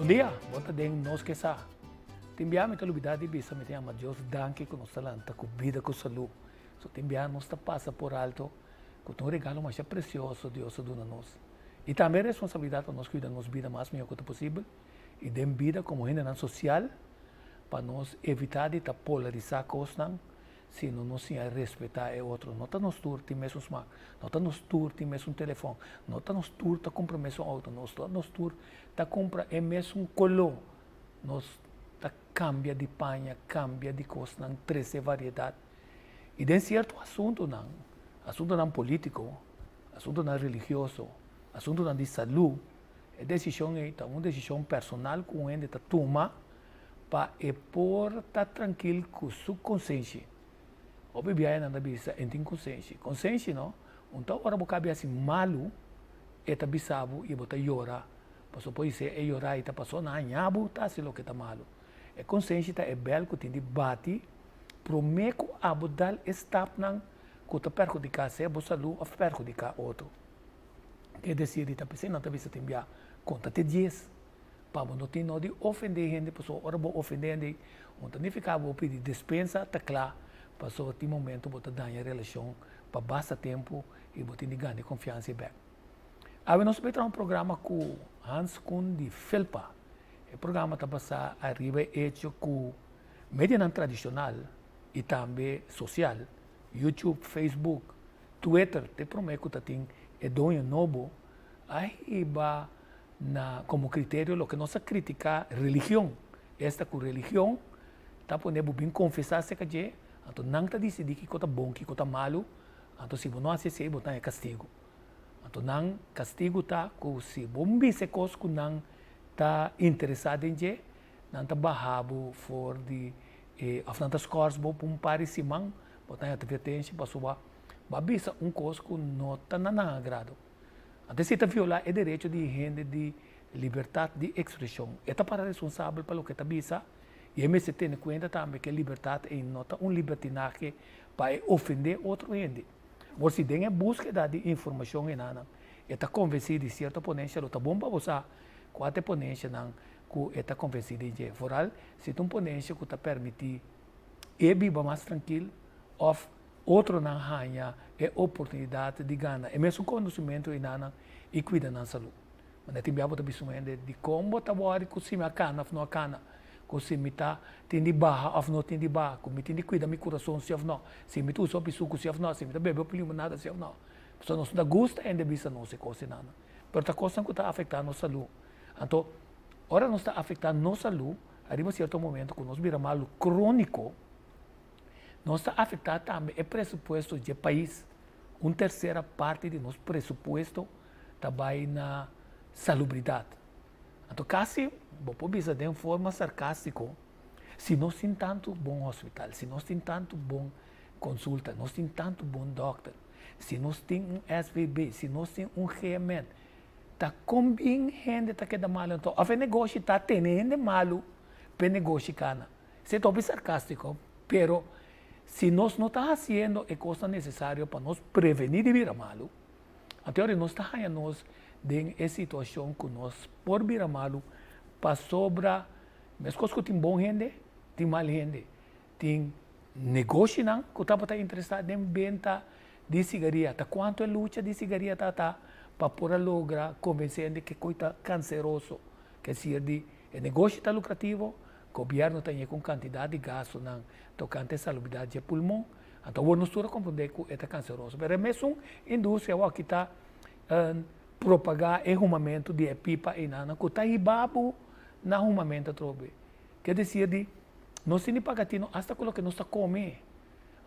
Bon dia, bo ta den Nos Ke Sa. Tin bia mi ta lubida di bisa mi ta yama Dios danki ku nos ta lanta ku bida ku salú. So tin bia nos ta pasa por alto ku ta un regalo masha presioso Dios a duna nos. I tambe e responsabilidat pa nos kuida nos bida mas mihó ku ta posibel i den bida komo hendenan sosial pa nos evitá di ta polarisá kosnan sino nos siña respetá e otro. No ta nos tur tin mesun smak, no ta nos tur tin mesun telefòn, no ta nos tur ta kumpra mesun outo, no ta nos tur ta kumpra e mesun koló. Nos ta kambia di paña, kambia di kosnan, trese variedat. I den sierto asuntunan, asuntunan polítiko, asuntunan religioso, asuntunan di salú, e desishon ei ta un desishon personal ku un hende ta tuma pa e por ta trankil ku su konsenshi. Hopi biaha nan ta bisa e tin konsenshi. Konsenshi no, un ta ora bo kabi hasi malu e ta bisa bo i bo ta yora, pasobra por dise e yora ei ta pasobra nan haña bo ta hasi loke ta malu. E konsenshi ta e bèl ku tin di bati promé ku abo dal e stapnan ku ta perhudiká sea bo salú òf perhudiká otro. Ke desir di ta p'esei nan ta bisa tin bia konta te dies. Pa bo no tin no di ofendé hende, pasobra ora bo ofendé hende no ta nifiká bo pidi despensa, ta kla, pasobra tin momento bo ta daña relashon pa basta tempu i bo tin di gana e konfiansa ei bèk. Awe nos ta bai traha un programa ku Hans Koen di Felpa. E programa ta basá ariba e echo ku medianan tradishonal i tambe sosial, YouTube, Facebook, Twitter, te promé ku ta tin e doño nobo, a hiba na komo kriterio loke nos a kritiká religion, esta ku religion ta pone bo bin konfesá aserka dje, anto nan ta disidí kiko ta bon, kiko ta malu, anto si bo no hasi esei bo ta haña kastigu. Anto nan kastigu ta ku si bo bisa e kos ku nan ta interesá den dje, nan ta baha bo for di e òf nan ta skòrs bo pa un par di siman, bo ta haña atvertensha pasobra bo a bisa un kos ku no ta na nan agrado. Anto esei ta violá e derecho di hende di libertat di ekspreshon. E ta para responsabel pa loke e ta bisa i e mester tene kuenta tambe ku e libertat ei no ta un libertinahe pa e ofendé otro hende. Awor si den e búskeda di informashon enanan e ta konvensí di sierto ponensha lo ta bon pa bo sa kua ta e ponenshanan ku e ta konvensí di dje. Foral si ta un ponensha ku ta permití e biba mas trankil òf Otronan haña e oportunidat di gana e mesun konosimentu einanan i kuida nan salú. Manera tin bia bo ta bisa un hende, Dikon bo ta wòri ku si mi a kana òf no a kana? Ku si mi ta tin di baha òf no tin di baha? Ku mi tin di kuida mi kurason si òf no? Si mi ta usa hopi suku si òf no? Si mi ta bebe hopi limonada si òf no? Pasobra nos no ta gusta hende bisa nos e kos einanan. Pero ta kosnan ku ta afektá nos salú. Anto, ora nos ta afektá nos salú, ariba sierto momento ku nos bira malu króniko, Nos ta afektá tambe e presupuesto dje pais. Un tersera parti di nos presupuesto ta bai na salubridat. Anto kasi bo por bisa den forma sarkástiko, si nos tin tantu bon hospital, si nos tin tantu bon konsulta, nos tin tantu bon dòkter, si nos tin un SVB, si nos tin un GMN, ta kon bin hende ta keda malu anto? Òf e negoshi ta tene hende malu p'e negoshi kana? Esei ta hopi sarkástiko, pero si nos no ta hasiendo e kosnan nesesario pa nos prevení di bira malu, anto ora nos ta haña nos den e situashon ku nos por bira malu pasobra meskos ku tin bon hende, tin mal hende. Tin negoshinan ku tabata interesá den benta di sigaria. Ta kuantu e lucha di sigaria tabata pa por a logra konvensé hende ke koi ta kanseroso. Ke sier di e negoshi ta lukrativo, Gobierno ta ñe cu un cantidad di gastonan tocante e salubridad dje pulmon, anto awor nos tur a comprende cu e ta canceroso. Pero e mesun industria awor aki ta propaga e humamento di e pipa eynana cu ta hiba bo na humamento atrobe. Ke decir di nos tin di paga tino hasta cu loke nos ta come.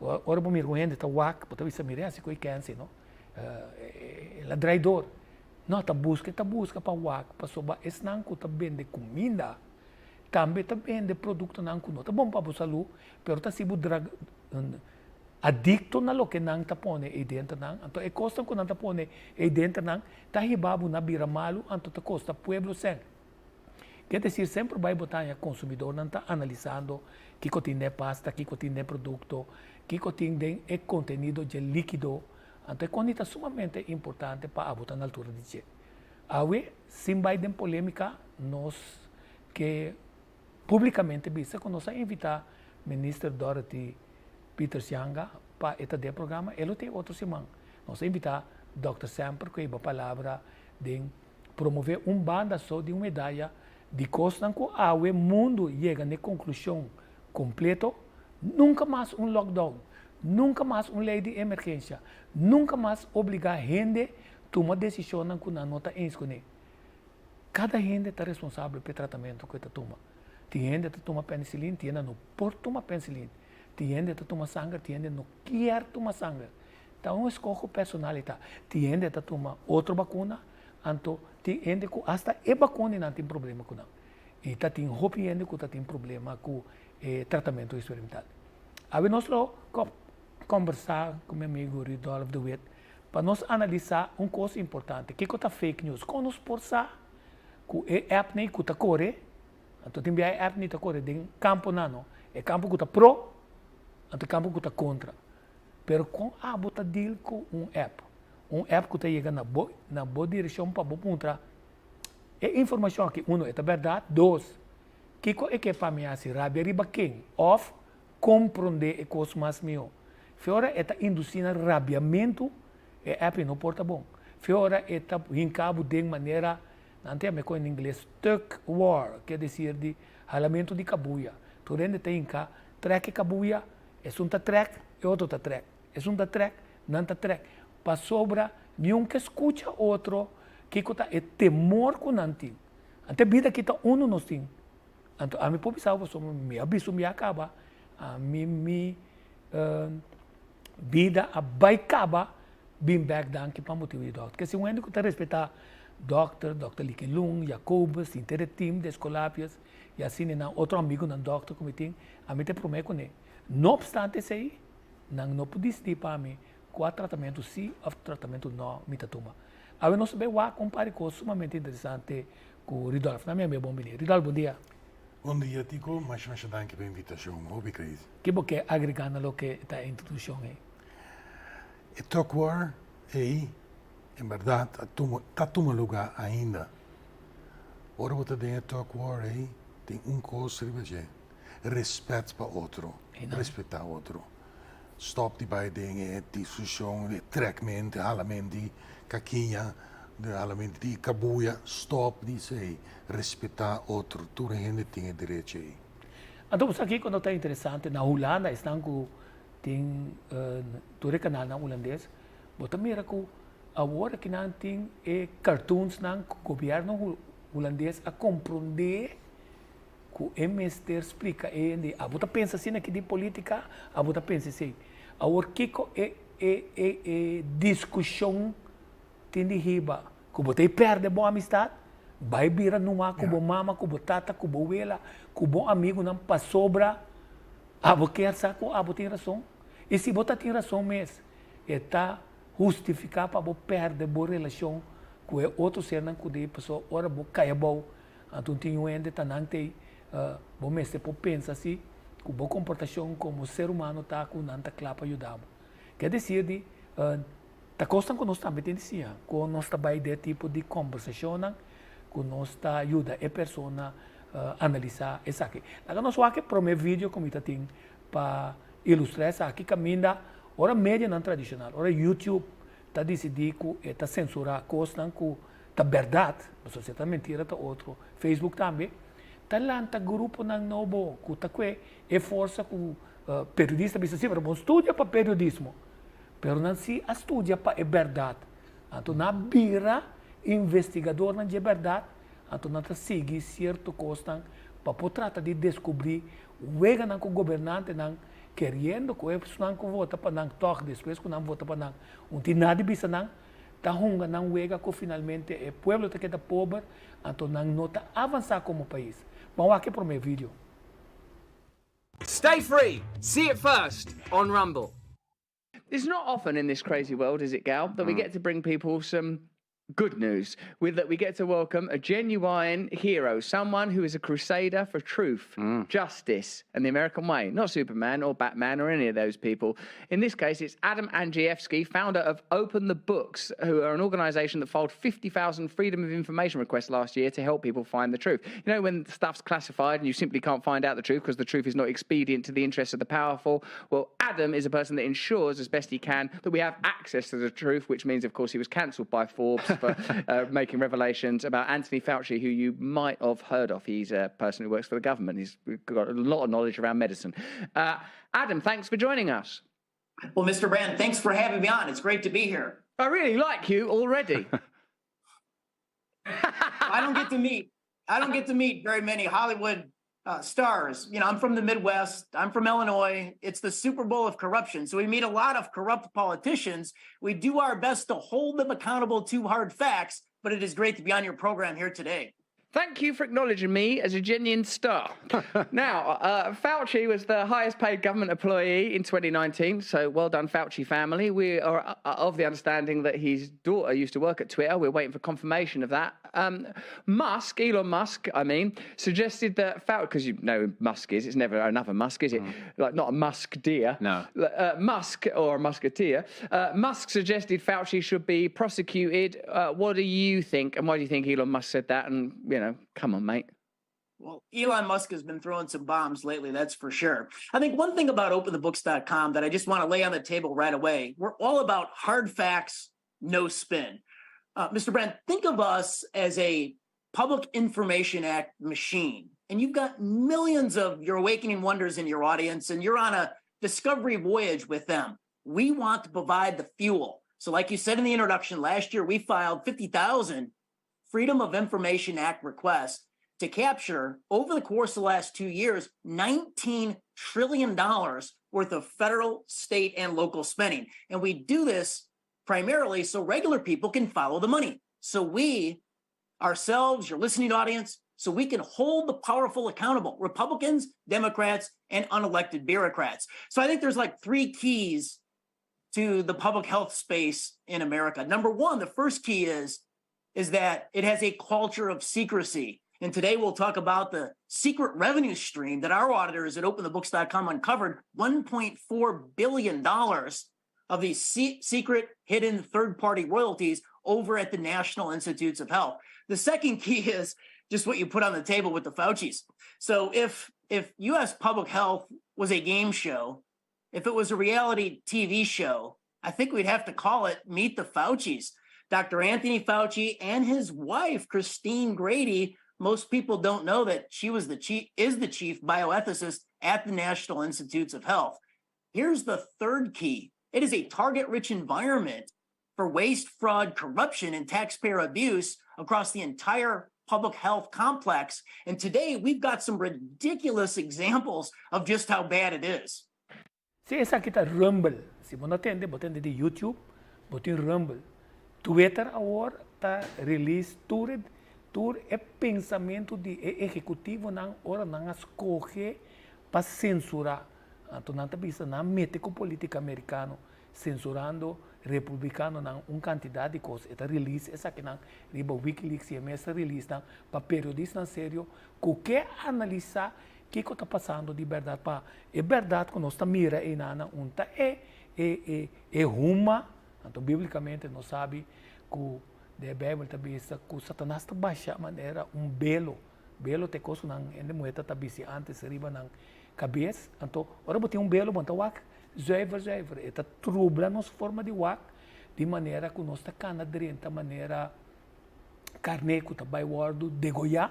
Ora bo mira un hende ta wak, bo ta bisa mira e haci cu e kensi no, el a draai door. No, ta busca e ta busca pa wak pasobra esnan cu ta bende cuminda Tambe ta bende produktonan ku no ta bon pa bo salú, pero ta hasi bo adikto na loke nan ta pone ei denter nan. Anto e kosnan ku nan ta pone ei denter nan ta hiba bo na bira malu, anto ta kosta pueblo sèn. Ke desir semper bai bo ta haña konsumidornan ta analisando kiko tin den e pasta, kiko tin den e produkto, kiko tin den e kontenido dje líkido. Anto e koni ta sumamente importante pa abo ta na altura di dje. Awe, sin bai den polémika, nos. ke públikamente bisa ku nos a invitá Minister Dorothy Pieters Janga pa e ta den e programa, e lo tin otro siman. Nos a invitá Dòkter Semper ku e hiba palabra den promové un banda so di un medaya di kosnan ku awe mundu yega n'e konklushon kompleto, nunka mas un lockdown, nunka mas un lei di emergensia, nunka mas obligá hende tuma desishonnan ku nan no ta eens kuné. Kada hende ta responsabel pa e tratamentu ku e ta tuma. Tin hende ta tuma penicillin, tin hende no por tuma penicillin. Tin hende ta tuma sanger, tin hende no kier tuma sanger. Ta un eskoho personal e ta. Tin hende ta tuma otro bakuna, anto tin hende ku asta e bakuna nan tin problema ku nan. I ta tin hopi hende ku ta tin problema ku e tratamentu eksperimental. Awe nos lo kombersá ku mi amigu Rudolf de Wit pa nos analisá un kos importante, kiko ta fake news? Kon nos por sa ku e app nei ku ta kore, anto tin bia e app nei ta kore den kamponan no, e kampo ku ta pro, anto e kampo ku ta kontra. Pero kon abo ta deal ku un app? Un app ku ta yega na bo na bo direkshon pa bo puntra e informashon aki, uno, e ta bèrdat? Dos, kiko e ke pa mi hasi? Rabia riba ken? Òf komprondé e kos mas mihó. Fe ora e ta indusí na rabiamentu, e app no por ta bon. Fe ora e ta hinká bo den manera, nan ta yama e kos na ingles tug war, ke desir di halamentu di kabuya. Tur hende ta hinká, trèk e kabuya, esun ta trèk, e otro ta trèk, esun ta trèk, nan ta trèk. Pasobra niun ke skucha otro kiko ta e temor ku nan tin. Anto e bida aki ta unu nos tin. Anto ami por bisa bo pasobra mi a bisto mi a kaba, ami mi bida a bai kaba bin bek danki pa motibu di dòkter. Ke si un hende ku ta respetá dòkter, dòkter Licky Lung, Jacobus, henter e team di Escolapios i asina nan otro amigunan dòkter ku mi tin, ami ta e promé kuné. No opstante esei, nan no por disidí pa mi kua tratamentu sí òf tratamentu nò mi ta tuma. Awe nos ta bai wak un par di kos sumamente interesante Ku Rudolf na mi a bon bini. Rudolf bon dia. Bon dia Tico, masha masha danki pa e invitacion, hopi crazy. Ke bo ke agrega na loke ta e introduccion ei? E tug war ei en berdad a tuma, ta tuma luga ainda. Ora bo ta den e tug war ei tin un cos riba dje, respet pa otro, respeta otro. Stop di bai den e discusion, e trekment, e halament di kakiña, e halament di kabuya. Stop di esei. Respetá otro. Tur hende tin e derecho ei. Anto bo sa kiko no ta interesante? Na Hulanda esnan ku tin tur e kanalnan hulandes, bo ta mira ku awor aki nan tin e cartoonsnan ku gobierno hulandes a komprondé Ku e mester splika e hende, abo ta pensa asina aki di politica, abo ta pensa esei. Awor kiko e e e e diskushon tin di hiba? Ku bo ta e pèrdè bo amistat? Bai bira numa ku bo mama, ku bo tata, ku bo wela, ku bo amigunan pasobra abo kier sa ku abo tin rason? I si bo ta tin rason mes, e ta hustifiká pa bo pèrdè bo relashon ku e otro sernan ku di pasobra ora bo kai abou Anto tin un hende ta nan tei, bo mester por pensa si ku bo komportashon komo ser humano ta ku nan ta kla pa yuda bo. Ke desir di, ta kosnan ku nos tambe tin di siña, kon nos ta bai den tipo di kombersashonnan ku nos ta yuda e persona analisá esaki. Laga nos wak e promé video ku mi ta tin pa ilustrá esaki kaminda ora medianan tradishonal, ora YouTube ta disidí ku e ta sensurá kosnan ku Ta berdad, pasobra si e ta mentira ta otro. Facebook tambe ta lanta gruponan nobo ku ta kue e forsa ku periodista bisa si, pero bo studia pa periodismo, pero nan si a studia pa e berdad. Anto nan a bira investigadornan dje berdad, anto nan ta sigui sierto kosnan pa por trata di deskubrí weganan ku gobernantenan keriendo ku esnan ku vota pa nan tòg despues ku nan vota pa nan un tin nada di bisa nan. Ta hunga nan wega ku finalmente e pueblo ta keda pober, anto nan no ta avansa komo pais. Ban wak e prome video. Stay free! See it first on Rumble. It's not often in this crazy world, is it Gal, that we get to bring people some. Good news with that we get to welcome a genuine hero, someone who is a crusader for truth, mm. justice, and the American way. Not Superman or Batman or any of those people. In this case, it's Adam Andrzejewski, founder of Open the Books, who are an organization that filed 50,000 Freedom of Information requests last year to help people find the truth. You know, when stuff's classified and you simply can't find out the truth because the truth is not expedient to the interests of the powerful, well, Adam is a person that ensures as best he can that we have access to the truth, which means, of course, he was cancelled by Forbes for uh, making revelations about Anthony Fauci, who you might have heard of. He's a person who works for the government. He's got a lot of knowledge around medicine. Uh, Adam, thanks for joining us. Well, Mr. Brand, thanks for having me on. It's great to be here. I really like you already. I don't get to meet I don't get to meet very many Hollywood uh, stars. You know, I'm from the Midwest. I'm from Illinois. It's the Super Bowl of corruption. So we meet a lot of corrupt politicians. We do our best to hold them accountable to hard facts, but it is great to be on your program here today. Thank you for acknowledging me as a genuine star. now, uh, Fauci was the highest paid government employee in 2019, so well done, Fauci family. We are uh, of the understanding that his daughter used to work at Twitter. We're waiting for confirmation of that. Um, Musk, Elon Musk, I mean, suggested that Fauci, because you know who Musk is, it's never another Musk, is it? Mm. Like, not a Musk deer. No. Uh, Musk or a Musketeer. Uh, Musk suggested Fauci should be prosecuted. Uh, what do you think? And why do you think Elon Musk said that? And, you know, come on, mate. Well, Elon Musk has been throwing some bombs lately, that's for sure. I think one thing about openthebooks.com that I just want to lay on the table right away we're all about hard facts, no spin. Uh, Mr. Brand, think of us as a Public Information Act machine, and you've got millions of your awakening wonders in your audience, and you're on a discovery voyage with them. We want to provide the fuel. So, like you said in the introduction, last year we filed 50,000 Freedom of Information Act requests to capture, over the course of the last two years, $19 trillion worth of federal, state, and local spending. And we do this primarily so regular people can follow the money. So we ourselves, your listening audience, so we can hold the powerful accountable Republicans, Democrats, and unelected bureaucrats. So I think there's like three keys to the public health space in America. Number one, the first key is is that it has a culture of secrecy. And today we'll talk about the secret revenue stream that our auditors at openthebooks.com uncovered $1.4 billion of these secret hidden third party royalties over at the National Institutes of Health. The second key is just what you put on the table with the Fauci's. So if if US public health was a game show, if it was a reality TV show, I think we'd have to call it Meet the Fauci's. Dr. Anthony Fauci and his wife, Christine Grady, most people don't know that she was the chief is the chief bioethicist at the National Institutes of Health. Here's the third key. It is a target-rich environment for waste, fraud, corruption, and taxpayer abuse across the entire public health complex. And today we've got some ridiculous examples of just how bad it is. Si esaki ta Rumble, si bo no tende, bo tende di YouTube, bo tin Rumble. Twitter awor ta release tur e tur e pensamentu di e ehekutivonan ora nan a skohe pa sensurá. Anto nan ta bisa nan a mete ku politika merikano sensurando republikanonan un kantidat di kos. E ta release esakinan riba WikiLeaks i e mes ta release nan pa periodistanan serio ku ke analisá Kiko ta pasando di bèrdat pa e bèrdat ku nos ta mira einan un ta e e e e huma? Anto biblikamente nos sabi ku den e Beibel ta bisa ku Satanas ta basha manera un belo. Belo ta e kos ku nan hende muhé ta ta bisti antes riba nan kabes. Anto ora bo tin un belo bo no ta wak zuiver zuiver. E ta trubla nos forma di wak di manera ku nos ta kana drenta manera karné ku ta bai wòrdu degoyá,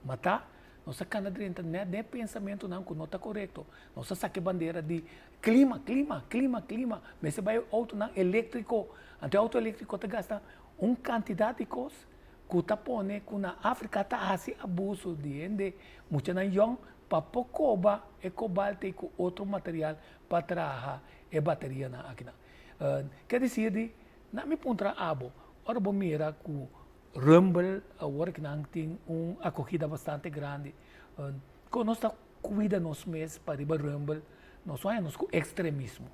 matá. Nos ta kana drenta nèt den e pensamentunan ku no ta korekto. Nos ta saka e bandera di klima, klima, klima, klima. Mester bai outonan eléktriko. Anto e outo eléktriko ta gasta un kantidat di kos ku ta pone ku na Afrika ta hasi abuso di hende, muchanan yòn, pa por koba e kobalte i ku otro material pa traha e baterianan akinan. Ke disir di, na mi puntra abo, ora bo mira ku Rumble awor ki nan tin un acogida bastante grandi. Con nos ta cuida nos mes pa riba Rumble nos no haña nos cu extremismo?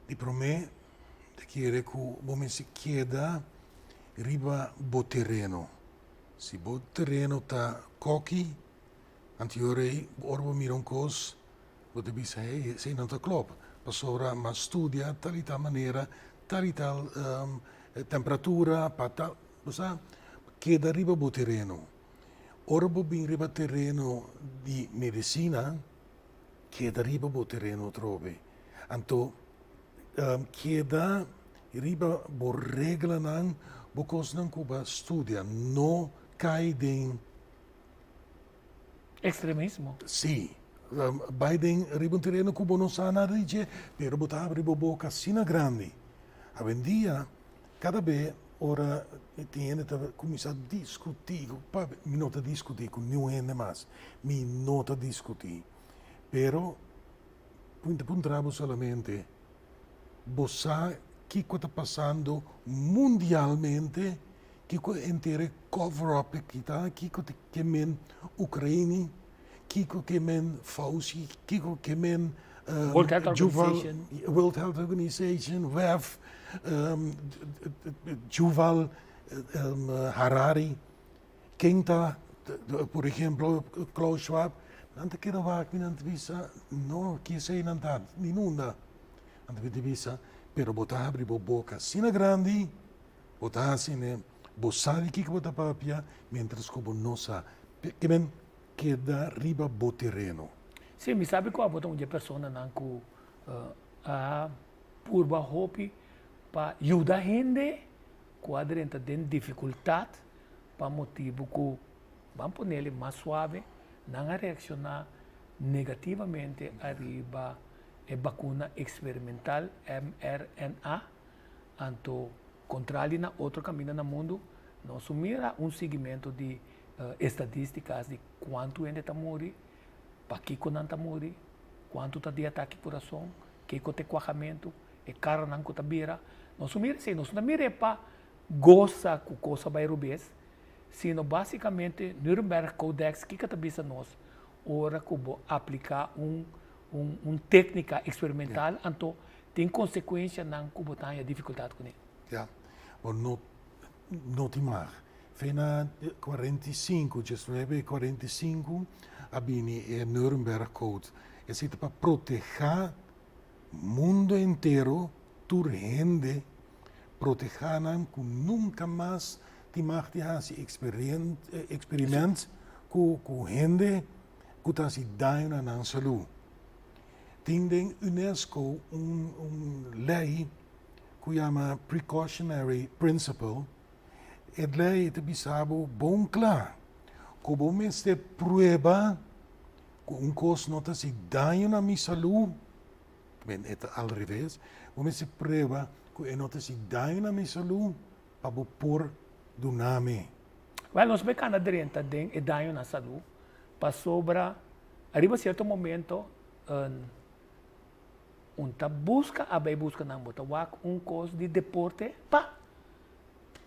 Di prome ta kere cu bo mester keda. riba bo tereno. Si bo tereno ta koki, anterior ei ora bo mira un kos bo ta bisa hey esei no ta klop pasobra mi a studia tal i tal manera, tal i tal temperatura pa tal, bo sa keda riba bo tereno. Ora bo bin riba tereno di medisina keda riba bo tereno atrobe. Anto keda riba bo reglanan, bo kosnan ku bo a studia. No kai den. Ekstremismo. Sí. Bai den riba un tereno ku bo no sa nada di dje, pero bo ta habri bo boka asina grandi. Awendia, kada be ora tin hende ta kuminsá diskutí ku papia, mi no ta diskutí ku niun hende mas. Mi no ta diskutí. Pero Mi ta puntra bo solamente, bo sa kiko ta pasando mundialmente? Kiko henter e cover up aki ta? Kiko ta ke men Ukraini? Kiko ke men Fauci? Kiko ke men World Health Organization. World Health Organization, WEF, Yuval Harari. Ken ta, por ehemplo, Klaus Schwab, nan ta keda wak mi nan ta bisa, no, ki esei nan ta, ni nunda. Nan ta bini bisa, pero bo ta habri bo boka asina grandi, bo ta hasi ne, bo sa di kiko bo ta papia, mientras ku bo no sa. Ke men keda riba bo tereno. Sí, mi sabi ku abo ta un di e personanan ku a purba hopi pa yuda hende ku a drenta den difikultat pa motibu ku, ban ponele mas suave, nan a reakshoná negativamente ariba e bakuna eksperimental mRNA, anto kontrali na otro kaminda na mundu, nos mira un siguimentu di estadístikas di kuantu hende ta muri, pakiko nan ta muri, kuantu ta di atake kurason, kiko ta e kuahamentu, e karanan ku ta bira. Nos no mira esei, nos no ta mira e pa gosa ku kos a bai rubes, sino básikamente Nuremberg Codex kiko ta bisa nos ora ku bo apliká un un un téknika eksperimental anto tin konsekuenshanan ku bo ta haña difikultat kuné. Ya, bo no no tin mag. Fe na 45, 1945 a bini e Nuremberg Code. Esei ta pa protehá Mundo entero tur hende protehá nan ku nunka mas tin mag di hasi eksperiment ku ku hende ku ta hasi daño na nan salú. Tin den UNESCO un un lei ku yama Precautionary Principle, e lei ta bisa bo bon kla ku bo mester prueba Ku un kos no ta hasi daño na mi salú, ben e ta al reves, bo mester prueba ku e no ta hasi daño na mi salú pa bo por duna mi. Wèl, nos bai kanda drenta den e daño na salú pasobra ariba sierto momento un ta buska a bai buska nan bo ta wak un kos di deporte pa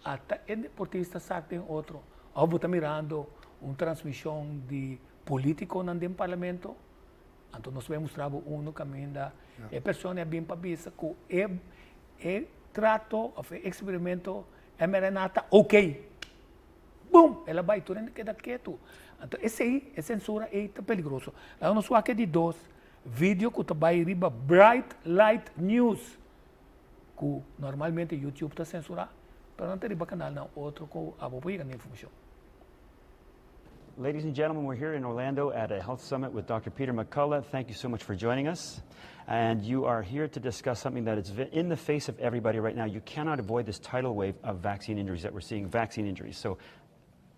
ata e deportista sak den otro òf bo ta mirando un transmishon di Politiconan den parlamento, anto nos bai mustra bo uno caminda e persona a bin pa bisa cu e e trato of e experimento mRNA ta ok. Boom! El a bai, tur hende keda ketu. Anto esey, e censura ey ta peligroso. Laga nos wak e di dos video cu ta bai riba Bright Light News, cu normalmente YouTube ta censura, pero nan ta riba canalnan otro cu abo por yega na informacion. Ladies and gentlemen, we're here in Orlando at a health summit with Dr. Peter McCullough. Thank you so much for joining us. And you are here to discuss something that is in the face of everybody right now. You cannot avoid this tidal wave of vaccine injuries that we're seeing, vaccine injuries. So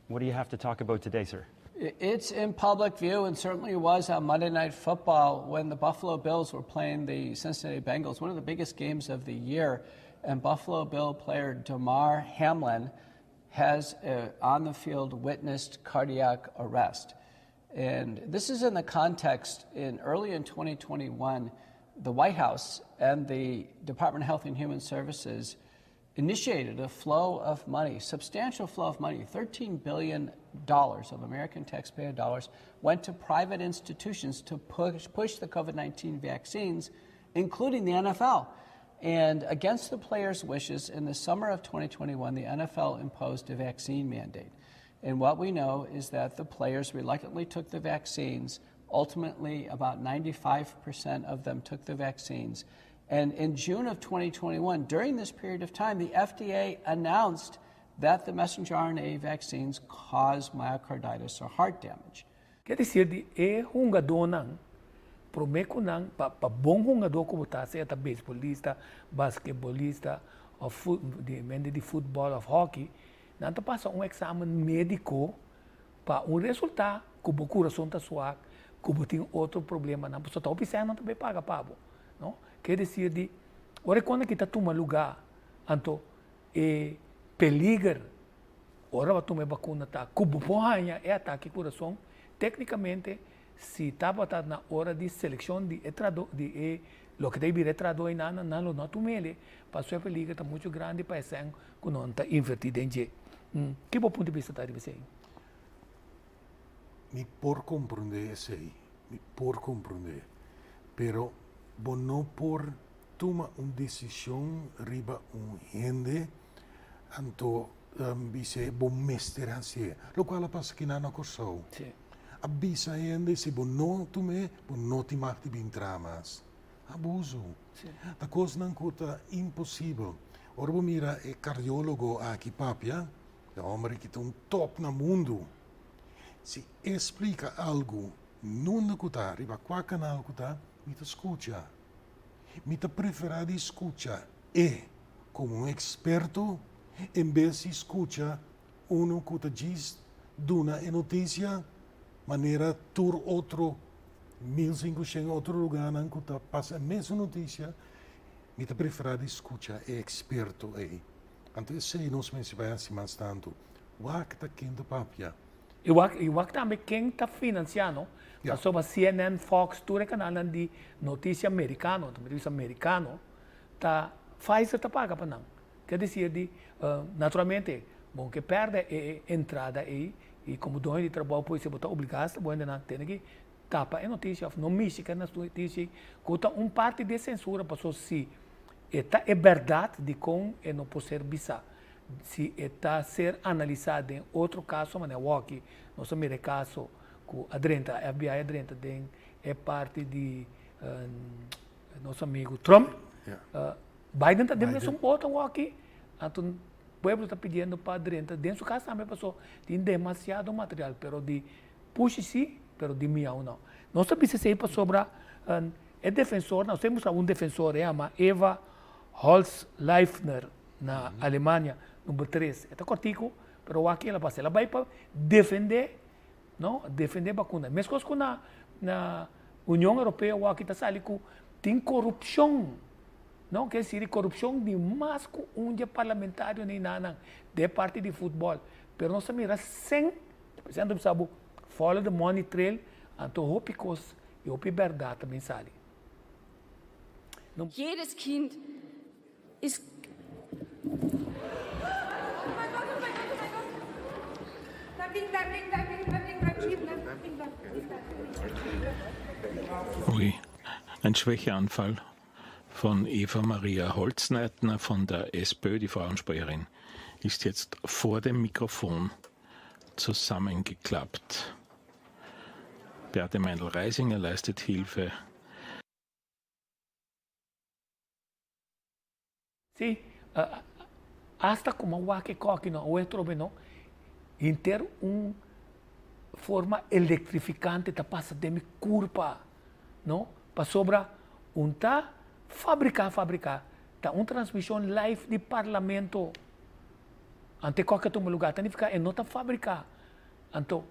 what do you have to talk about today, sir? It's in public view and certainly was on Monday Night Football when the Buffalo Bills were playing the Cincinnati Bengals, one of the biggest games of the year. And Buffalo Bill player Damar Hamlin has on the field witnessed cardiac arrest. And this is in the context in early in 2021, the White House and the Department of Health and Human Services initiated a flow of money, substantial flow of money, $13 billion of American taxpayer dollars went to private institutions to push, push the COVID 19 vaccines, including the NFL. And against the players' wishes, in the summer of 2021, the NFL imposed a vaccine mandate. And what we know is that the players reluctantly took the vaccines. Ultimately, about 95% of them took the vaccines. And in June of 2021, during this period of time, the FDA announced that the messenger RNA vaccines cause myocarditis or heart damage. Ke desir di e hungadónan promé ku nan pa pa bon hungadó ku bo ta sea ta beisbolista, basketbolista òf fu di hende di futbòl òf hòki, nan ta pasa un eksamen médiko pa un resultá ku bo kurason ta suak, ku bo tin otro problemanan, pasobra ta hopi sèn nan ta bai paga pa bo, no. Ke desir di ora e kos aki ta tuma lugá, anto E peliger ora bo tuma e bakuna ta ku bo por haña e atake kurason. Teknikamente si tabata na ora di selekshon di e trado di e loke ta bira e trado einan nan lo no tum'el pasobra e peliger ta muchu grandi pa esei ku nan ta invertí den dje. Ki bo punto di bista ta riba esei? Mi por komprondé esei, mi por komprondé, pero bo no por Tuma un desishon riba un hende, anto bis'é bo mester hasié. Lokual a pasa kinan na Kòrsou. A bisa hende si bo no tum'é, bo no tin mag di bin traha mas. Abuso. Ta kosnan ku ta imposibel. Ora bo mira e kardiólogo aki papia, e hòmber aki ta un tòp na mundu. Si e splika algu, nunda ku ta, riba kua kanal ku ta, mi ta skucha. Mi ta preferá di skucha e komo un eksperto en bes di skucha unu ku ta djis duna e notisia manera tur otro 1500 otro lugánan ku ta pasa e mesun notisia. Mi ta preferá di skucha e eksperto ei. Anto esei nos mester bai hasi mas tantu. Wak ta ken ta papia. I wak i wak tambe ken ta financia no, pasobra CNN, Fox, tur e kanalnan di notisia merikano, ta bisa merikano, ta Pfizer ta paga pa nan. Ke desir di naturalmente bo ke pèrdè e entrada ei i komo doño di trabou por esei bo ta obligá hasta bo hendenan tene ki tapa e notisia òf no mishi ku e notisia ei ku ta un parti di e sensura pasobra si e ta e bèrdat dikon e no por ser bisá. Si e ta ser analisá den otro kaso manera awoki nos a mira e kaso ku a drenta, FBI a drenta den e parti di nos amigu Trump, Biden ta den mesun boto awoki, anto pueblo ta pidiendo pa drenta den su kas tambe paso tin demasiado material pero di pushi si pero di miau no. Nos ta bisa esei pasobra e defensornan, nos ta mustra un defensor e yama Eva Holzleifner. na Alemania number tres. E ta kòrtiku, pero wak el a pasa. El a bai pa defendé, no, defendé bakuna. Meskos ku na na Union Europeo wak ta sali ku tin korupshon, no, ke esir korupshon di mas ku un dje parlamentario ni nanan den parti di futbòl. Pero nos ta mira sen, esei anto bisa bo follow the money trail, anto hopi kos i hopi bèrdat ta bin sali. Jedes Kind ist. Ui, ein Schwächeanfall von Eva Maria Holzneitner von der SPÖ, die Frauensprecherin, ist jetzt vor dem Mikrofon zusammengeklappt. Beate Meindl-Reisinger leistet Hilfe. Sí, asta ku mi a wak e kòki no awe atrobe no, henter un forma elektrifikante ta pasa den mi kurpa, no, pasobra un ta fabriká fabriká, ta un transmishon live di parlamento, anto e kòki a tuma lugá, ta nifiká e no ta fabriká, anto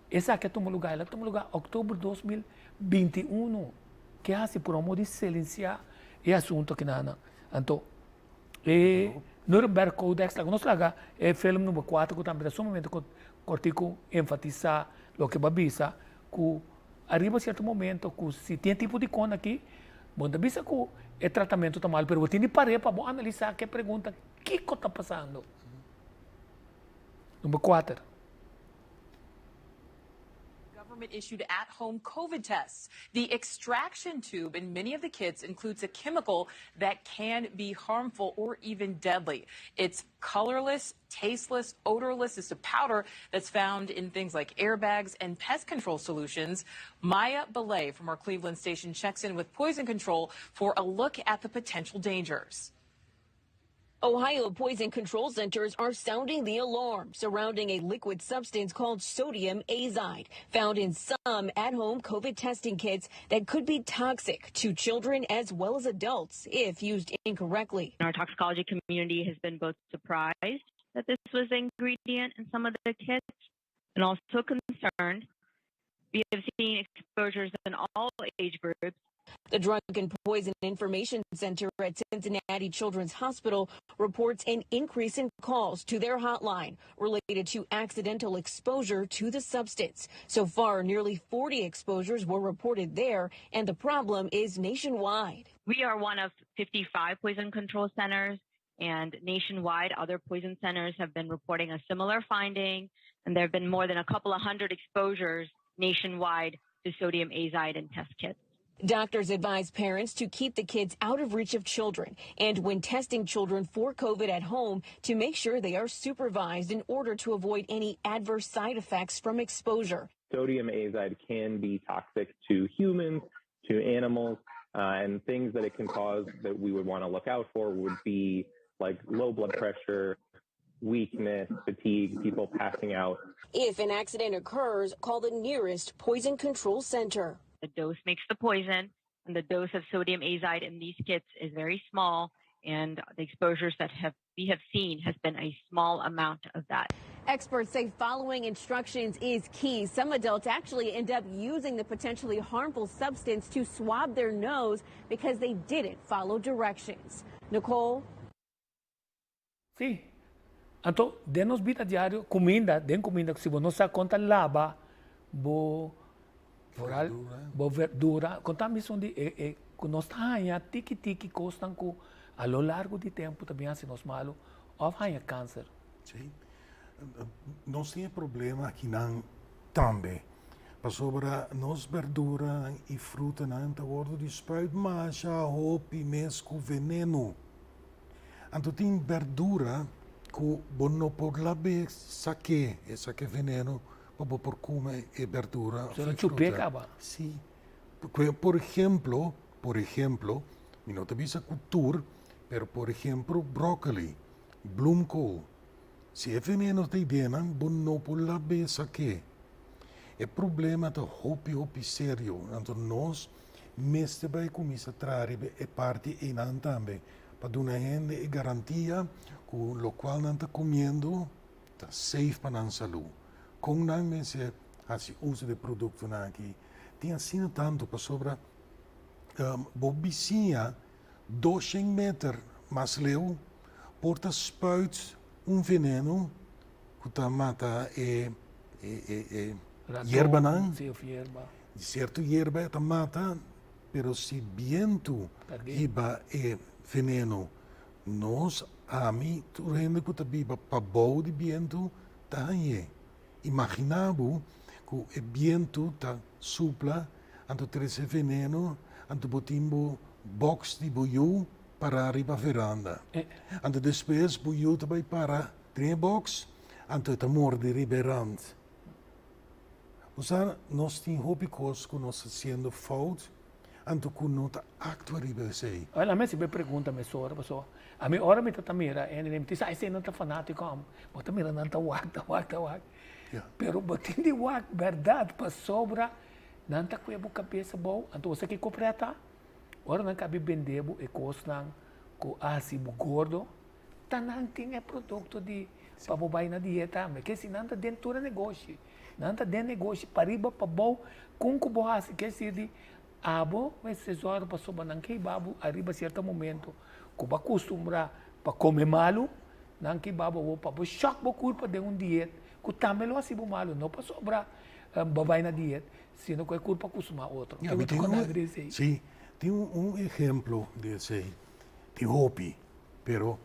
esaki a tuma lugá, el a tuma lugá òktober 2021. Ke hasi por amo di silensiá e asuntu akinan. Anto e Nuremberg Codex laga nos laga e film number kuater ku tambe ta sumamente kòrtiku enfatisá loke bo a bisa ku ariba sierto momento ku si tin e tipo di kon aki bo no ta bisa ku e tratamentu ta malu pero bo tin di par'é pa bo analisá ke pregunta kiko ta pasando. Number kuater. Government issued at home COVID tests. The extraction tube in many of the kits includes a chemical that can be harmful or even deadly. It's colorless, tasteless, odorless. It's a powder that's found in things like airbags and pest control solutions. Maya Belay from our Cleveland station checks in with Poison Control for a look at the potential dangers. Ohio poison control centers are sounding the alarm surrounding a liquid substance called sodium azide, found in some at-home COVID testing kits that could be toxic to children as well as adults if used incorrectly. Our toxicology community has been both surprised that this was the ingredient in some of the kits and also concerned. We have seen exposures in all age groups. The Drug and Poison Information Center at Cincinnati Children's Hospital reports an increase in calls to their hotline related to accidental exposure to the substance. So far, nearly 40 exposures were reported there, and the problem is nationwide. We are one of 55 poison control centers, and nationwide, other poison centers have been reporting a similar finding, and there have been more than a couple of hundred exposures nationwide to sodium azide in test kits. Doctors advise parents to keep the kids out of reach of children and when testing children for COVID at home to make sure they are supervised in order to avoid any adverse side effects from exposure. Sodium azide can be toxic to humans, to animals, and things that it can cause that we would want to look out for would be like low blood pressure, weakness, fatigue, people passing out. If an accident occurs, call the nearest poison control center. The dose makes the poison, and the dose of sodium azide in these kits is very small, and the exposures that have we have seen has been a small amount of that. Experts say following instructions is key. Some adults actually end up using the potentially harmful substance to swab their nose because they didn't follow directions. Nicole? Sí. Anto, den nos bida diario, kuminda, den kuminda, si bo no sa kon ta laba bo vooral bo verdura, kon ta misun di e e ku nos ta haña tiki tiki kosnan ku a lo largo di tempu ta bin hasi nos malu òf haña kanser. Sí. Nos tin e problema akinan tambe, pasobra nos berduranan i frutanan ta wòrdu di spuit masha hopi mes ku veneno. Anto tin berdura ku bo no por lab'é sak'é, e sak'é veneno pa bo por kume e berdura òf e fruta. Sí. Por ehemplo, por ehemplo, mi no ta bisa ku tur, pero por ehemplo bròkoli, bloemkool, si e veneno ta ei den nan, bo no por lab'é sak'é. E problema ta hopi hopi serio, anto nos mester bai kuminsá traha riba e parti einan tambe pa duna hende e garantia ku lokual nan ta kumiendo ta safe pa nan salú. Kon nan mester hasi uso di e produktonan aki? Tin asina tantu pasobra bo bisiña doshen meter mas leu por ta spuit un veneno ku ta mata e yerbanan. Di sierto yerba e ta mata, pero si bientu hiba e veneno, nos, ami, tur hende ku ta biba pabou di bientu ta hañ'é. Imaginá bo ku e bientu ta supla, anto trese veneno, anto bo tin bo box di bo yu pará riba veranda. Anto despues bo yu ta bai para den e box, anto e ta morde riba e rand. Bo sa, nos tin hopi kos ku nos ta hasiendo fout, anto ku no ta aktua riba esei. Wel, ami a sibi e pregunta mesora, pasobra ami ora mi ta ta mira hende mi ta bisa, esei nan ta fanatiko amo. Bo ta mira nan ta wak, ta wak, ta wak. Pero bo tin di wak bèrdat, pasobra nan ta kue bo kabes abou. Anto bo sa kiko preta? Ora nan kabi bende bo e kosnan ku a hasi bo gordo, Ta nan tin e produkto di pa bo bai na dieta tambe. Ke si nan ta den tur e negoshi. Nan ta den negoshi pariba pabou kon ku bo hasi. Ke si di abo mester zòrg pasobra nan ke hiba bo ariba sierto momento ku bo a kustumbrá pa kome malu, nan ke hiba bo awor pa bo shòk bo kurpa den un diet ku tambe lo hasi bo malu. No pasobra bo bai na diet, sino ku e kurpa a kustumbrá otro. Ke bo ta konta di esei? Si, tin un ehemplo di esei. Tin hopi. Pero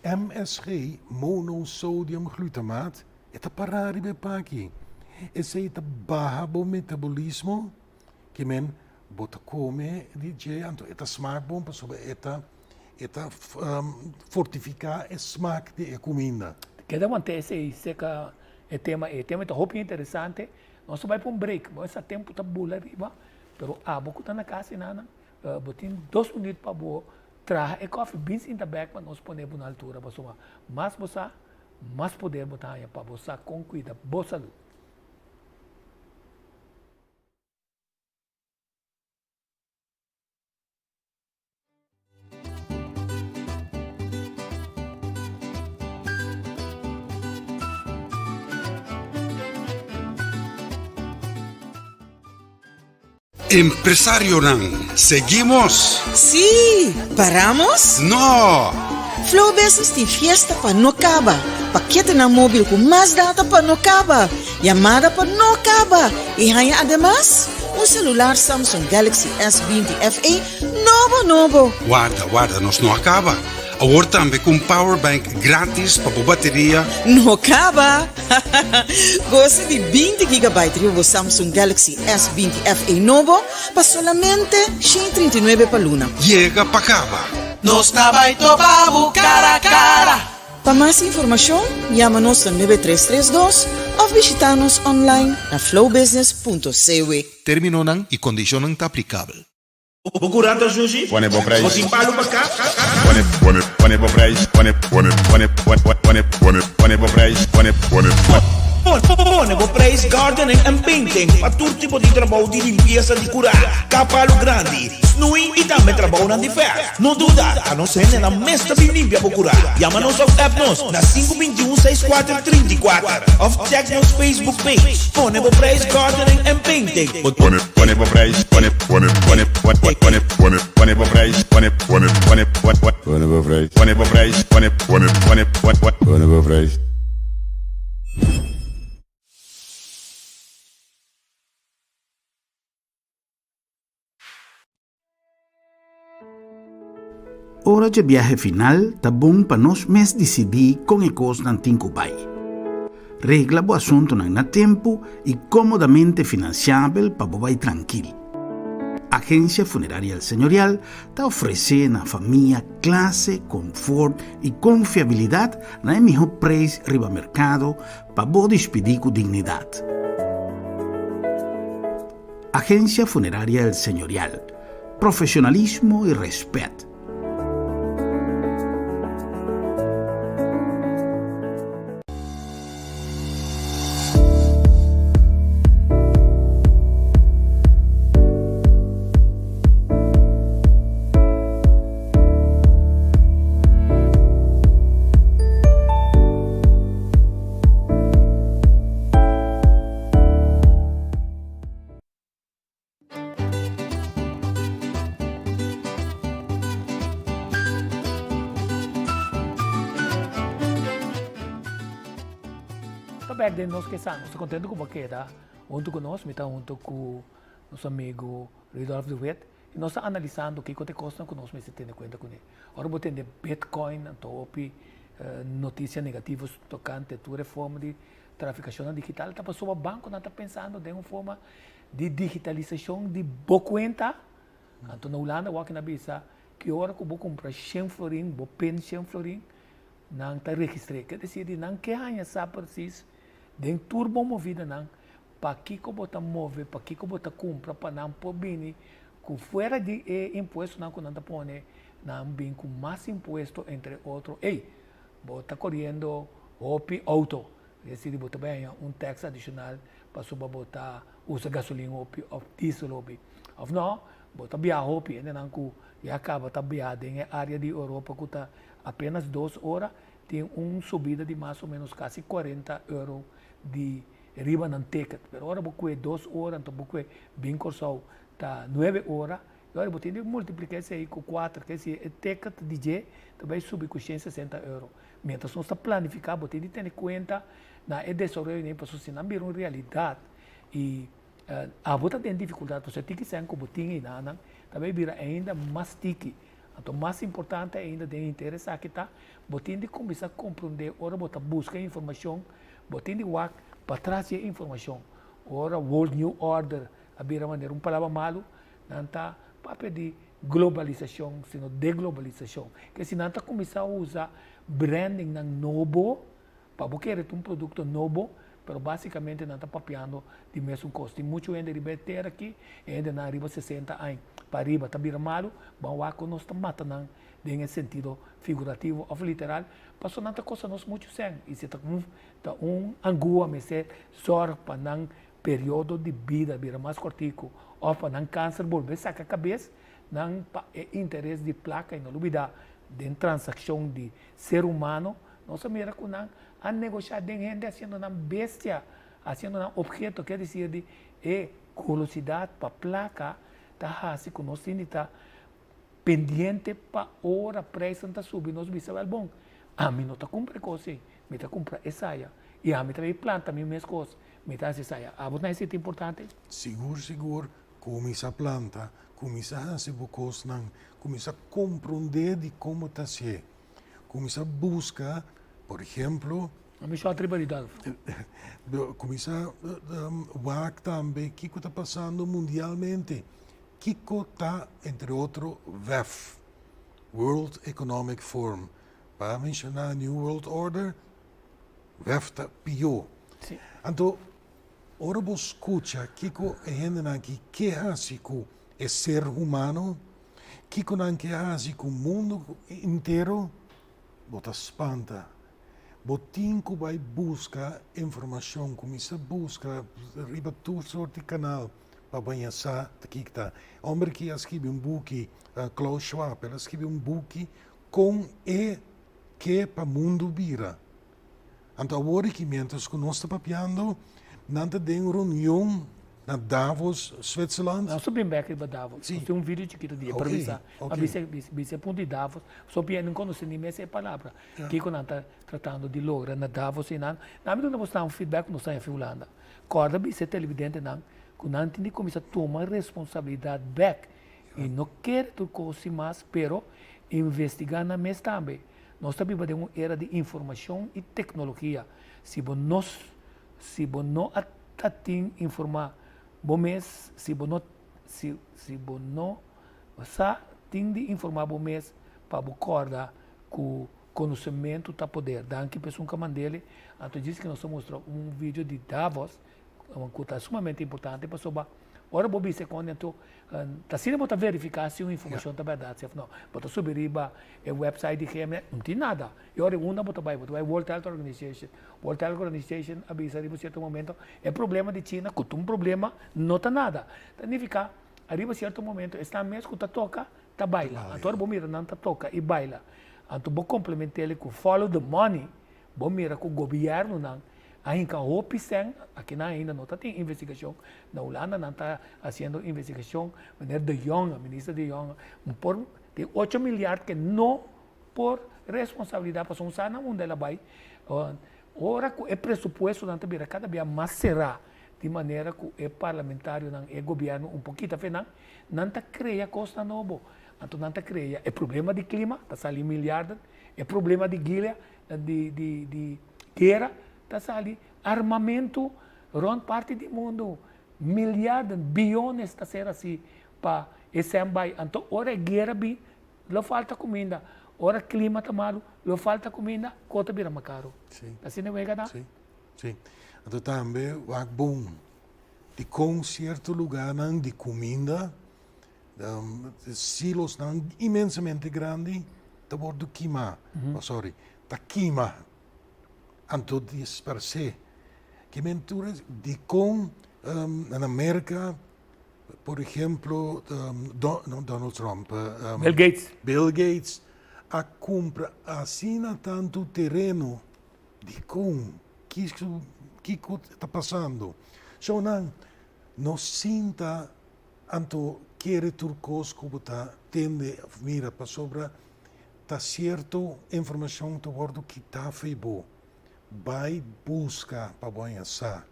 MSG, monosodium glutamaat, e ta pará riba e paki. Esei ta baha bo metabolismo, ke men bo ta kome di dje, anto e ta smak bon pasobra e ta e ta fortifiká e smak di e kuminda. Keda want'é esei seka e tema ei. E tema ei ta hopi interesante. Nos ta bai pa un break. Bo sa tempu ta bula riba, pero abo ku ta na kas enanan, bo tin dos minüt pa bo traha e kòfi bin sinta bèk pa nos pone bo na altura pasobra mas bo sa, mas poder bo ta haña pa bo sa kon kuida bo salú. Empresarionan, seguimos? Sí! Paramos? No! Flow Business tin fiesta pa no caba, paketenan mobil cu mas data pa no caba, yamada pa no caba y haña ademas un celular Samsung Galaxy S 20 FE nobo nobo! Warda, warda, nos no a caba. Awor tambe cu un powerbank gratis pa bo bateria. No caba! Gosa di 20 gigabyte riba bo Samsung Galaxy S 20 FE nobo pa solamente 139 pa luna. Yega pa caba! Nos ta bai topa bo cara cara. Pa mas informacion, yama nos na 9332 of bishita nos online na flowbusiness.cw. Terminonan y condicionnan ta aplicabel. Bo curá ta shushi? Pone bo prijs. Bo tin palu pa ka? Pone, pone, pone bo prijs. Pone, pone, pone, pone, pone, pone, pone bo prijs. Pone, pone, pone. Pone bo prijs Gardening and Painting pa tur tipo di trabou di limpiesa di curá, ka palu grandi, snoei y tambe trabounan di verf. No duda, ta nos hendenan mes ta bin limpia bo curá. Yama nos of app nos na sinku 21 seis kuater 34 of check nos Facebook page. Pone bo prijs Gardening and Painting. Pone, pone bo prijs, pone, pone, pone, pone, pone, pone, pone bo prijs, pone, pone, pone, pone, pone bo prijs, pone bo prijs, pone, pone, pone, pone, pone bo prijs. Ora dje biahe final ta bon pa nos mes disidí kon e kosnan tin ku bai. Regla bo asuntunan na tempu i kómodamente finansiabel pa bo bai trankil. Agensia Funeraria El Señorial ta ofresé na famia klase, konfort i konfiabilidat na e mihó preis riba merkado pa bo dispidí ku dignidat. Agencia Funeraria El Señorial, profesionalismo y respet. Ta bek den nos ke sa. Nos ta contento cu bo a keda hunto cu nos. Mi ta hunto cu nos amigo Rudolf de Wit. Y nos ta analisando kico ta e cosnan cu nos mester tene cuenta cune. Ora bo tende Bitcoin, anto hopi noticia negativo tocante tur e forma di Trafikashonnan digital ta pasobra bankonan ta pensando den un forma di digitalisashon di bo kuenta. Anto na Hulanda wak nan bisa ki ora ku bo kumpra shen florin, bo pin shen florin, nan ta registr'é. Ke desir di nan ke haña sa presis den tur bo movidanan pakiko bo ta move, pakiko bo ta kumpra pa nan por bini ku fuera di e impuestonan ku nan ta pone, nan bin ku mas impuesto entre otro. Ey! Bo ta koriendo hopi outo, es decir bo ta bai haña un tax adishonal pasobra bo ta usa gasolin hopi òf diesel hopi. Òf no, bo ta biaha hopi, hendenan ku ya kaba ta biaha den e área di Europa ku ta apenas dos ora, tin un subida di mas o menos kasi kuarenta euro di riba nan ticket. Pero ora bo kue dos ora, anto bo kue bin Kòrsou ta nuebe ora, I ora bo tin di multiplica esei cu cuater, ke si e ticket di dje ta bay subi cu 160 euro. Mientras nos ta planifica, bo tin di tene cuenta na e desaroyonan pasobra si nan bira un realidad y abo ta den dificultad pasobra e tiki cen cu bo tin eynan ta bay bira ainda mas tiki. Anto mas importante ainda den henter esaki ta, bo tin di cuminsa comprende ora bo ta busca informacion, bo tin di wak patras di e informacion. Ora World New Order a bira manera un palabra malu, nan ta papia di globalisashon, sino deglobalisashon. Ke si nan ta kuminsá usa brandingnan nobo pa bo kere ta un produkto nobo, pero básikamente nan ta papiando di mesun kos. Tin muchu hende riba e tera aki, e hendenan riba sesenta aña pa riba ta bira malu, ban wak ku nos ta mata nan den e sentido figurativo òf literal, pasobra nan ta kosta nos muchu sèn i si ta Ta un angua mester zorg pa nan periodo di bida bira mas kortiku òf pa nan kanser bolbe saka kabes, nan pa e interes di plaka i no lubida den transakshon di ser humano nos a mira ku nan a negoshá den hende hasiendo nan bestia, hasiendo nan obheto, kier desir di e golosidat pa plaka ta hasi ku nos tin di ta pendiente pa ora prijsnan ta subi nos bisa wel bon ami no ta kumpra e kos ei mi ta kumpra esaya i ami ta bay planta mi mes kos mi ta hasi esaya abo ta hasi importante? Sigur sigur kuminsa planta kuminsa hasi bo kosnan kuminsa komprondé di kon bo ta hasié kuminsa buska por ehemplo Ami shòt riba di Dolf. Kuminsa wak tambe kiko ta pasando mundialmente Kiko ta, entre otro, WEF, World Economic Forum? Pa menshoná New World Order, WEF ta pió. Anto, ora bo skucha kiko e hendenan aki ke hasi ku e ser humano, kiko nan ke hasi ku mundu entero, bo ta spanta. Bo tin ku bai buska informashon, kuminsá buska riba tur sort di kanal. Pa baña sa ta kiko ta. Homber ki a skibi un buki, Klaus Schwab, el a skibi un buki kon e ke pa mundu bira. Anto awor aki mientras ku nos ta papiando, nan ta den un reunion na Davos, Switzerland. Nos ta bin bek riba Davos. Nos tin un video chikito di e pero bisa, a bisa, bisa e punto di Davos, so pia no konosé ni mes e palabra. Kiko nan ta tratando di logra na Davos einan. Nan mi duna bos nan un feedback ku nos ta haña Hulanda. Kòrda bisa e televidentenan ku nan tin di kuminsá tuma responsabilidat bèk i no kere tur kos sin mas, pero investigá nan mes tambe. Nos ta biba den un era di informashon i teknologia. Si bo no si bo no a ta tin informá bo mes, si bo no si si bo no sa tin di informá bo mes pa bo kòrda ku Konosementu ta poder. Danki pa esun ka mandele. Anto djis ki nos ta mustra un video di Davos ku ta sumamente importante pasobra ora bo bisa e kòne anto ta asina bo ta verifiká si un informashon ta bèrdat si òf no. Bo ta subi riba e wèpsait di GMN, no tin nada. I ora unda bo ta bai? Bo ta bai World Health Organization. World Health Organization a bisa riba sierto momento e problema di China ku ta un problema no ta nada. Ta nifiká ariba sierto momento esnan mes ku ta toka ta baila. Anto ora bo mira nan ta toka i baila, anto bo komplement'el ku follow the money, bo mira ku gobièrnunan a hinka hopi sèn, akinan ainda no ta tin investigashon, na Hulanda nan ta hasiendo investigashon, meneer De Jonge, minister De Jonge, por tin ocho miliard ke no por responsabilidat pasobra un sa na unda el a bai, ora ku e presupuestonan ta bira kada bia mas será, di manera ku e parlamentarionan, e gobièrnu un pokito afe nan, nan ta krea kosnan nobo. Anto nan ta krea e problema di klima, ta sali miliarden, e problema di guera, di di di guera, ta sali armamentu rònt parti di mundu, miliarden, biyones ta ser hasi pa e sèn bai. Anto ora e guera bin, lo falta kuminda, ora klima ta malu, lo falta kuminda, kos ta bira mas karu. Asina e wega ta? Sí. Anto tambe wak bon di kon sierto lugánan di kuminda, silosnan inmensamente grandi ta wòrdu kimá, oh sorry, ta kima, anto disparsé. Ke men tur es dikon na Merka, por ehemplo, no Donald Trump, Bill Gates. Bill Gates a kumpra asina tantu tereno Dikon? Kiko ta pasando? Shownan, no sinta anto kere tur kos ku bo ta tende òf mira pasobra ta sierto informashon ta wòrdu kitá fo'i bo. Bai buska pa bo haña sa.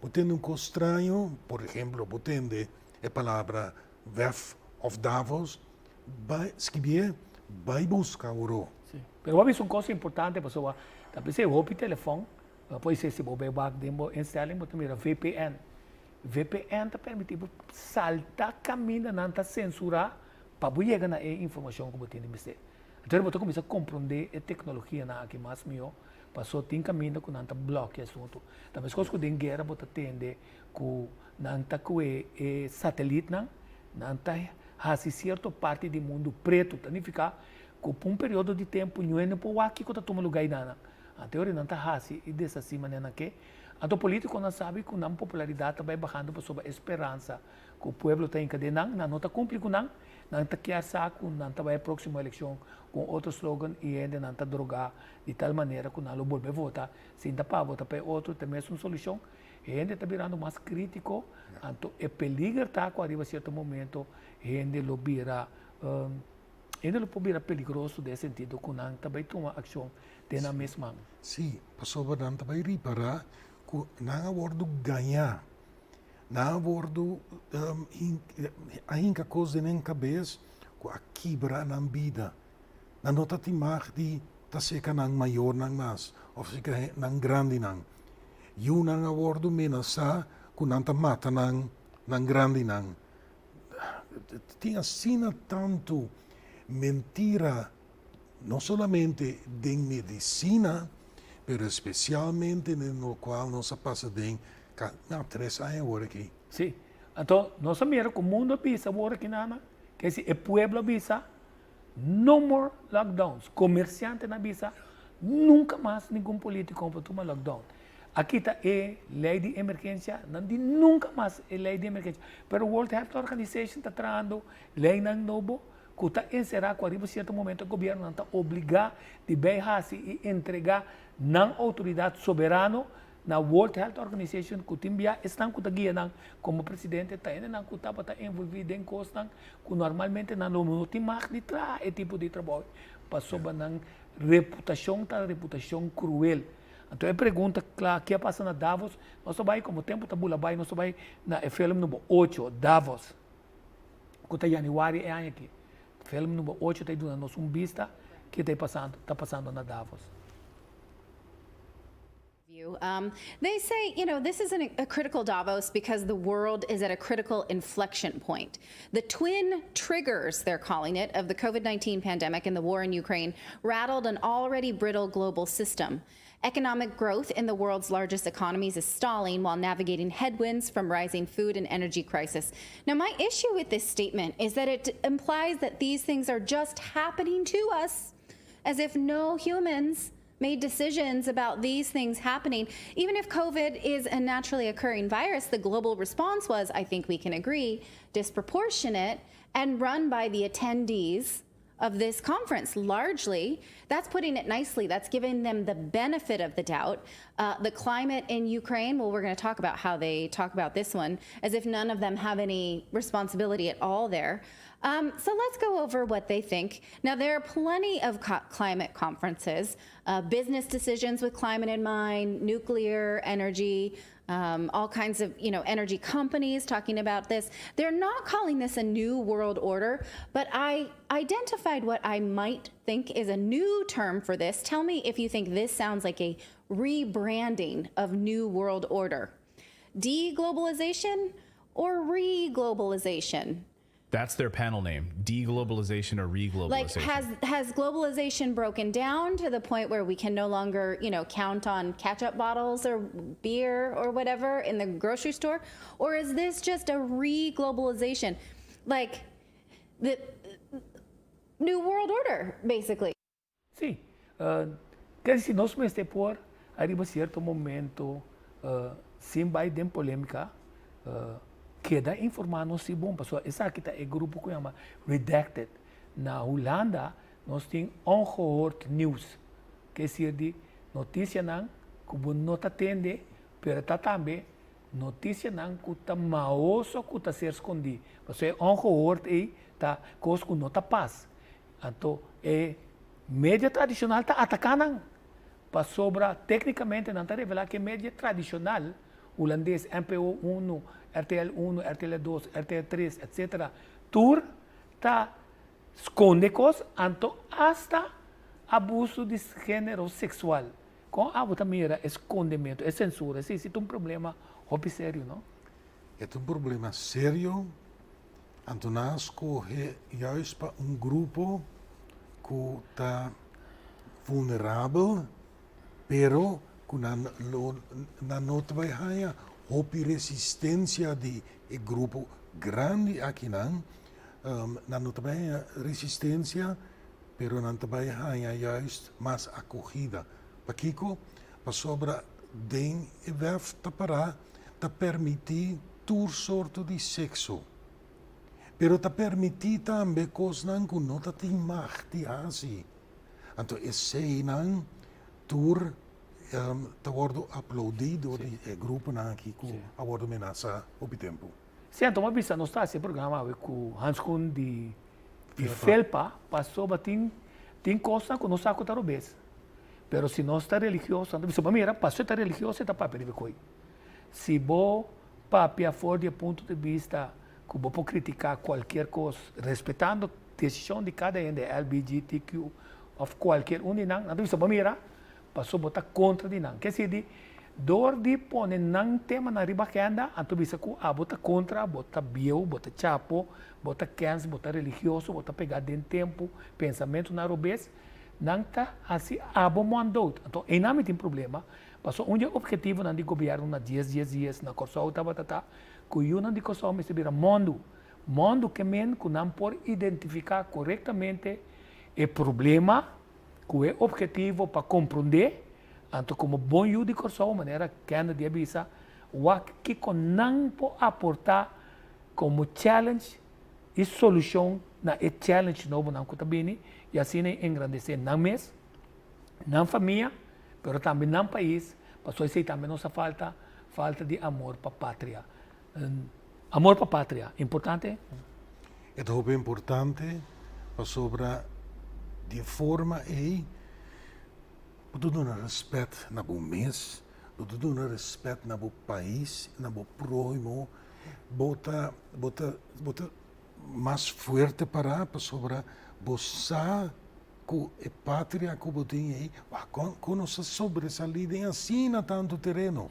Bo tende un kos straño, por ehemplo bo tende e palabra wef òf Davos, Bai skibié, bai buska oro. Sí. Pero bo a bisa un cosa importante pasobra ta bisa e hopi telefon, bo por si bo bai wak den bo instelling bo ta mira VPN. VPN ta permití bo salta kaminda nan ta sensurá pa bo yega na e informashon ku bo tin di mester. Entonces bo ta kuminsá komprondé e teknologianan aki mas mihó, paso tin kaminda ku nan ta blòkia asuntu. Ta meskos ku den guera bo ta tende ku nan ta kue e satelitnan, nan ta hasi sierto parti di mundu pretu, ta nifiká ku pa un periodo di tempu ñu'e no por wak kiko ta tuma lugá einan. Anto e ora nan ta hasi i deshasí manera nan ke. Anto polítikonan sabi ku nan popularidat ta bai bahando pasobra e speransa ku pueblo ta hinka den nan, nan no ta kumpli ku nan. Nan ta kier sa ku nan ta bai e próksimo elekshon ku un otro slogan i hendenan ta drogá di tal manera ku nan lo bolbe vota. Sin ta pa vota pa e otro ta e mesun solushon. E hende ta birando mas krítiko, anto e peliger ta ku ariba sierto momento hende lo bira hende lo por bira peligroso den e sentido ku nan ta bai tuma akshon den nan mes man. Sí, pasobra nan ta bai ripará ku nan a wòrdu gañá, nan a wòrdu a hinka kos den nan kabes ku a kibra nan bida. Nan no ta tin mag di ta seka nan mayornan mas òf seka nan grandinan. Yunan a wòrdu menasá ku nan ta mata nan nan grandinan. Tin asina tantu mentira, no solamente den medisina, pero espesialmente den lokual nos a pasa den na tres aña awor aki. Sí. Anto nos a mira ku mundu a bisa awor aki nana, ke si e pueblo a bisa no more lockdowns, komersiantenan a bisa nunka mas ningun politiko por tuma lockdown. A kita e ley di emergencia, nan di nunca mas e ley di emergencia. Pero World Health Organization ta trahando leynan nobo cu ta encera cu ariba cierto momento e gobiernonan ta obliga di bay haci y entrega nan autoridad soberano na World Health Organization cu tin bia esnan cu ta guia nan como presidente ta hendenan cu tabata envolvi den cosnan cu normalmente nan lo no tin mag di traha e tipo di trabou pasobra nan reputacion ta reputacion cruel. Anto e pregunta kla, ke a pasa na Davos? Nos ta bai, komo tempu ta bula bai, nos ta bai na e film number ocho, Davos, ku ta yanüari e aña aki. Film number ocho ta duna nos un bista ke ta pasando, ta pasando na Davos. Um, they say, you know, this is an, a critical Davos because the world is at a critical inflection point. The twin triggers, they're calling it, of the COVID 19 pandemic and the war in Ukraine rattled an already brittle global system. Economic growth in the world's largest economies is stalling while navigating headwinds from rising food and energy crisis. Now, my issue with this statement is that it implies that these things are just happening to us as if no humans made decisions about these things happening. Even if COVID is a naturally occurring virus, the global response was, I think we can agree, disproportionate and run by the attendees of this conference largely. That's putting it nicely. That's giving them the benefit of the doubt. Uh, the climate in Ukraine, well, we're going to talk about how they talk about this one, as if none of them have any responsibility at all there. Um, so let's go over what they think. Now, there are plenty of co- climate conferences, uh, business decisions with climate in mind, nuclear energy, um, all kinds of you know energy companies talking about this. They're not calling this a new world order, but I identified what I might think is a new term for this. Tell me if you think this sounds like a rebranding of new world order. Deglobalization or reglobalization? That's their panel name: deglobalization or reglobalization. Like, has has globalization broken down to the point where we can no longer, you know, count on ketchup bottles or beer or whatever in the grocery store, or is this just a reglobalization, like the new world order, basically? Sí. Kere si nos mester por ariba cierto momento sin bay den polemica keda informa nos si bon pasobra esaki ta e grupo cu yama redacted. Na Hulanda nos tin ongehoord nieuws ke esir di noticianan cu bo no ta tende pero ta tambe noticianan cu ta maoso cu ta ser scondi pasobra e ongehoord ey ta cos cu no ta pas. Anto e media tradishonal ta ataká nan, pasobra téknikamente nan ta revelá ku e media tradishonal hulandes, NPO unu, RTL unu, RTL dos, RTL tres, etsetera, tur ta skonde kos, anto asta abuso di género seksual. Kon abo ta mira e skondementu, e sensura? Esei si ta un problema hopi serio, no? E ta un problema serio, anto nan a skohe juist pa un grupo ku ta vulnerabel, pero ku nan lo nan no ta bai haña hopi resistencia di e grupo grandi akinan, nan no ta bai haña resistencia, pero nan ta bai haña juist mas acogida. Pakiko? Pasobra den e wef ta pará ta permití tur sorto di sekso, pero ta permití tambe kosnan ku no ta tin mag di hasi. Anto eseinan tur ta wòrdu aploudí dor di e gruponan aki ku a wòrdu menasá hopi tempu. Sí, anto mi a bisa nos ta hasi e programa awe ku Hans Koen di Felpa pasobra tin tin kosnan ku nos sa ku ta robes. Pero si nos ta religioso, anto bisa bo mira, pasobra e ta religioso e ta papia riba e koi. Si bo papia for di e punto di bista ku bo por kritiká kualkier kos respetando desishon di kada hende, LBGTQ òf kualkier un di nan, nan ta bisa bo mira, pasobra bo ta kontra di nan. Ke si di dor di pone nan temanan riba agenda, anto bisa ku abo ta kontra, bo ta bieu, bo ta chapo, bo ta kèns, bo ta religioso, bo ta pegá den tempu, pensamentunan robes, Nan ta hasi abo monddood. Anto einan mi tin problema, pasobra un di e obhetivonan di gobièrnu na dies dies dies na Kòrsou tabata ta ku yunan di Kòrsou mester bira mondu. Mondu ke men ku nan por identifiká korektamente e problema ku e obhetivo pa komprondé, anto komo bon yu di Kòrsou, manera Kennedy a bisa, wak kiko nan por aportá komo challenge i solushon na e challenge nobonan ku ta bini i asina e engrandesé nan mes, nan famia, pero tambe nan pais, pasobra esei tambe nos a falta, falta di amor pa patria. Amor pa patria, importante? E ta hopi importante pasobra di e forma ei bo ta duna rèspèt na bo mes, bo ta duna rèspèt na bo pais, na bo próhimo, Bo ta bo ta bo ta mas fuerte pará pasobra bo sa ku e patria ku bo tin ei wak kon nos a sobresalí den asina tantu tereno.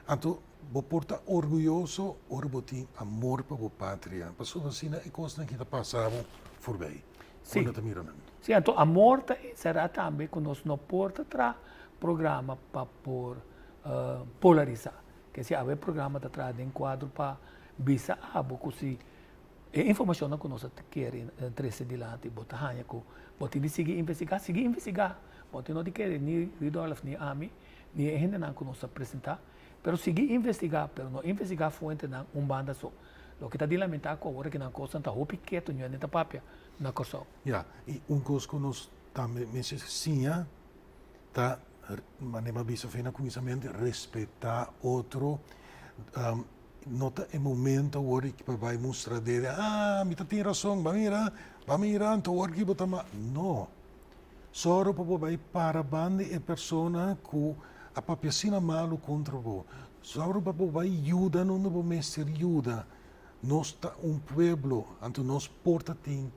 Anto bo por ta orguyoso ora bo tin amor pa bo patria pasobra asina e kosnan ki ta pasa bo forbei Sí. Bo no ta mira nan. Sí, anto amor ta enserá tambe ku nos no por ta traha programa pa por polarisá. Ke si awe programa ta traha den kuadro pa bisa abo ku si e informashonnan ku nos a kere trese dilanti bo ta haña ku bo tin di sigui investigá, sigui investigá. Bo tin no di kere ni Rudolf ni ami ni e hendenan ku nos a presentá, pero sigui investigá, pero no investigá fuentenan un banda so. Loke ta di lamentá ku awor aki nan kosnan ta hopi ketu, niun hende ta papia na Kòrsou. Ya, i un kos ku nos tambe mester siña ta manera mi a bisa afe na kuminsamentu, respetá otro. No ta e momento awor di pa bai mustra dede, ah, mi ta tin rason, ba mira, ba mira, anto awor ki bo ta ma. No. Sòru pa bo bai para banda di e persona ku a papia asina malu kontra bo. Sòru pa bo bai yuda unda bo mester yuda. Nos ta un pueblo, anto nos por ta tin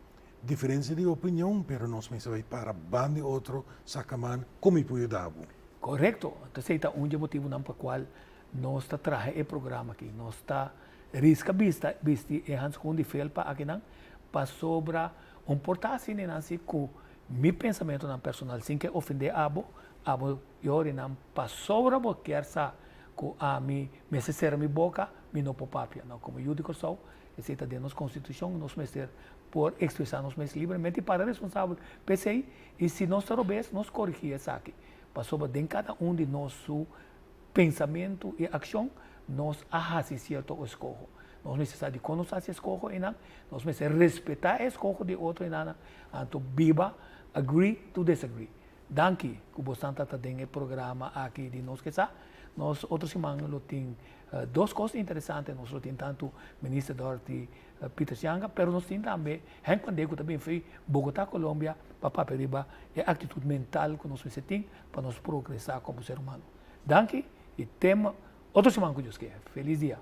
Diferencia di opinion, pero nos mester bay para ban di otro, saca man, con mi por yuda bo? Corecto. Entonces ey ta un dje motibonan pa cual nos ta traha e programa aki. Nos ta risca bista, bisti e handschoen di felpa akinan, pasobra un por ta haci nan si cu mi pensamentonan personal sin ke ofende abo, abo yori nan pasobra bo kier sa cu ami mester cera mi boca, mi no por papia. No, como yu di Corsou, Esei ta den nos konstitushon, nos mester por ekspresá nos mes libremente i para responsabel p'esei, i si nos ta robes, nos korigí esaki. Pasobra den kada un di nos su pensamentu i akshon, nos a hasi sierto eskoho. Nos mester sa dikon nos a hasi eskoho einan, nos mester respetá e eskoho di otro einannan, anto biba agree to disagree. Danki ku bosan ta ta den e programa aki di Nos Ke Sa. Nos otro siman lo tin dos kos interesante. Nos lo tin tantu Minister Dorothy Pietersz Janga, pero nos tin tambe Henk Pandey ku ta bin fei Bogota, Colombia pa papia riba e aktitut mental ku nos mester tin pa nos progresá komo ser humano. Danki i te otro siman ku Dios ke. Felis dia.